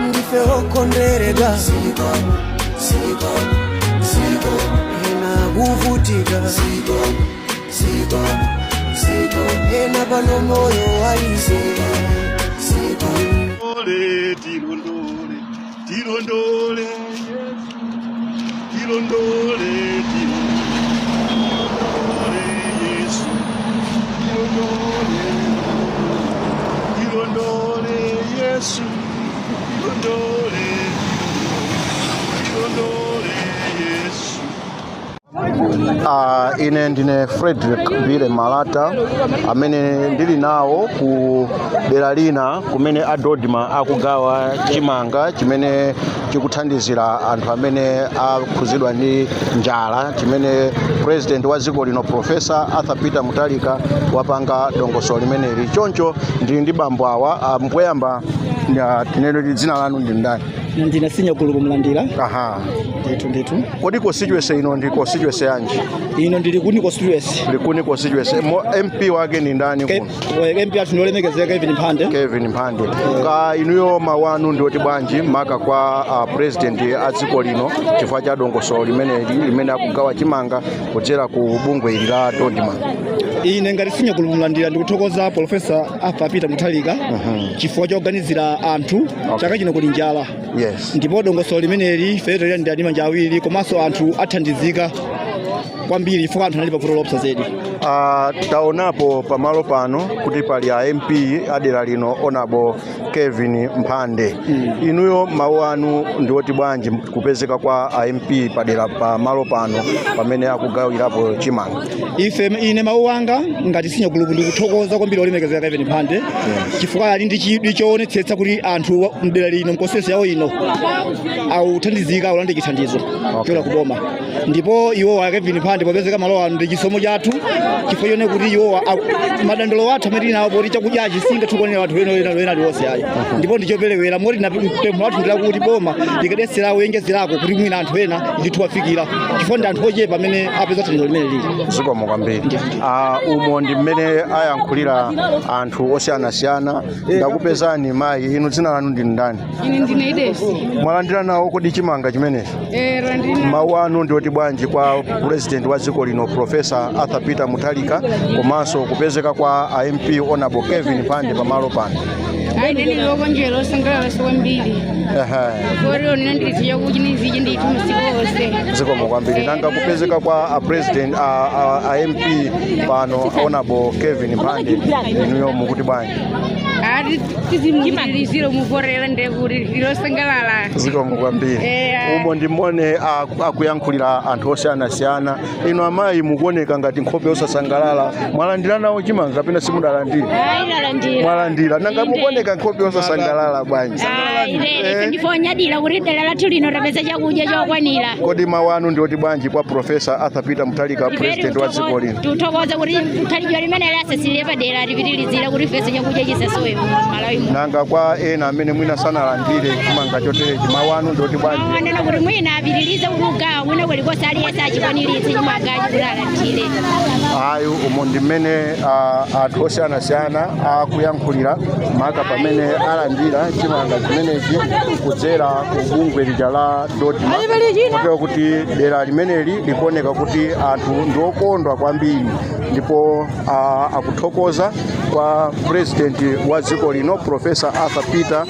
Ndife okondweredwa, ena kuvutika, ena pano moyo walize. Tilondole, tilondole, tilondole, Yesu. Tilondole, tilondole, Yesu. Tilondole, tilondole, Yesu. Tilondole, tilondole, Yesu. Ine ndine Frederick Bile Malata amene ndili nawo ku dera lina kumene a DoDMA akugawa chimanga chimene chikuthandizira anthu amene akhuzidwa ndi njala, chimene President wa dziko lino, Professor Arthur Peter Mutharika, wapanga dongosolo limeneli. Choncho ndili ndi bambo awa. Mpoyamba tinene kuti dzina lanu ndi ndani? Ndine Sinya Gulupu Mlandira. Ndithu, ndithu. Kodi constituency ino ndi constituency yanji? Ino ndili Likuni constituency. Likuni constituency. MP wake ni ndani kuno? MP athu ndiolemekezeka Kevin Mphande. Kevin Mphande. Ka inuyo mawu anu ndioti bwanji maka kwa President a dziko lino chifukwa cha dongosolo limeneli limene akugawa chimanga kudzera ku bungwe ili la DoDMA? Ine ngati Sinya Gulupu Mlandira ndikuthokoza Professor Arthur Peter Mutharika chifukwa choganizira anthu. Chaka chino kuli njala ndipo dongosolo limeneli ife talilandira ndi manja awiri, komanso anthu athandizika kwambiri chifukwa anthu anali pavuto loopsa zedi. Taonapo pamalo pano kuti pali a MP adera lino, Honorable Kevin Mphande. Inuyo mawu anu ndioti bwanji kupezeka kwa a MP padera pamalo pano pamene akugawirapo chimanga? Ife, ine mawu anga ngati Sinya Gulupu ndikuthokoza kwambiri olemekezeka Kevin Mphande chifukwa ali ndi chidwi choonetsetsa kuti anthu mdera lino, mconstituency yawo ino, authandizika, aulandire chithandizo chola kuboma. Ndipo iwowa Kevin Mphande popezeka malo ano ndi chisomo chathu chifukwa chone kuti iwowa madandolo athu amene tili nawo poti chakudyachi singathe anthu ena ena ena aliwonse ayi, ndipo ndichoperewera moti pempho lathu ndilakuti boma likadesera kuyengezerako kuti mwina anthu ena ndithu wafikira, chifukwa ndi anthu ochepa amene apeza thandizo limene lili. Zikomo kwambiri. Umo ndi mmene ayankhulira anthu osiyanasiyana. Ndakupezani mayi, inu dzina lanu ndi ndani? Ine ndine Idesi. Mwalandira nawo kodi chimanga chimenechi? Eh, landina. Mawu anu ndioti bwanji kwa President wa dziko lino, Professor Arthur Peter Mutharika, komanso kupezeka kwa a MP Honorable Kevin Mphande pamalo pano? Ayi, ndine lokonjera, osangalala kwambiri. Kori onena ndithu chakuti nizije ndithu masiku onse. Zikomo kwambiri. Nanga kupezeka kwa a President, a MP pano, Honorable Kevin Mphande, inuyo mukuti bwanji? Ati tizimuzilizire muvorera ndekuti ndilosangalala. Zikomo kwambiri. Umo ndimone akuyankhulira anthu osiyanasiyana. Inu amayi mukuoneka ngati nkhope yosasangalala. Mwalandira nawo chimanga kapena simudalandire? Ayi, nalandira. Mwalandira. Nanga mukuoneka nkhope yosasangalala bwanji? Ayi, ife ndifonyadira kuti dera lathu lino tapeza chakudya chokwanira. Kodi mawu anu ndioti bwanji kwa Professor Arthur Peter Mutharika, President wa dziko lino? Tuthokoza kuti thandizo limene lasasirire padera lipitirizira kuti ifenso chakudya chisasowe Malawi muno. Nanga kwa ena amene mwina sanalandire chimanga choterechi, mawu anu ndioti bwanji? Anena kuti mwina apitirize kuti ugawa mwina kulikonse aliyense achikwaniritse chimangachi kuti alandire. Ayi, umo ndi mmene anthu osiyanasiyana akuyankhulira maka pamene alandira chimanga chimenechi kudzera ku bungwe lija la DoDMA, kotero kuti dera limeneli likuoneka kuti anthu ndi okondwa kwambiri ndipo akuthokoza kwa President wa dziko lino, Professor Arthur Peter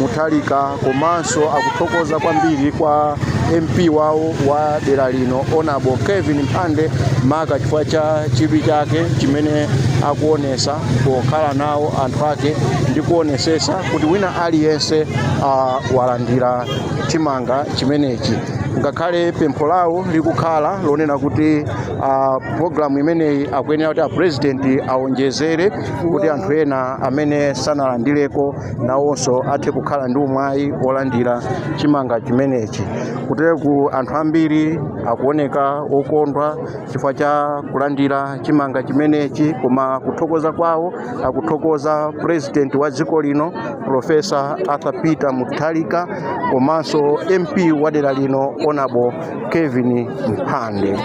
Mutharika, komanso akuthokoza kwambiri kwa MP wawo wa dera lino, Honorable Kevin Mphande, maka chifukwa cha chidwi chake chimene akuonesa pokhala nawo anthu ake ndi kuonesesa kuti wina aliyense walandira chimanga chimenechi, ngakhale pempho lawo likukhala lonena kuti programu imeneyi akuyenera kuti a President awonjezere kuti anthu ena amene sanalandireko nawonso athe kukhala ndi umwayi wolandira chimanga chimenechi. Kutereku anthu ambiri akuoneka okondwa chifukwa cha kulandira chimanga chimenechi, koma kuthokoza kwawo akuthokoza President wa dziko lino, Professor Arthur Peter Mutharika, komanso MP wa dera lino, Honorable Kevin Mphande.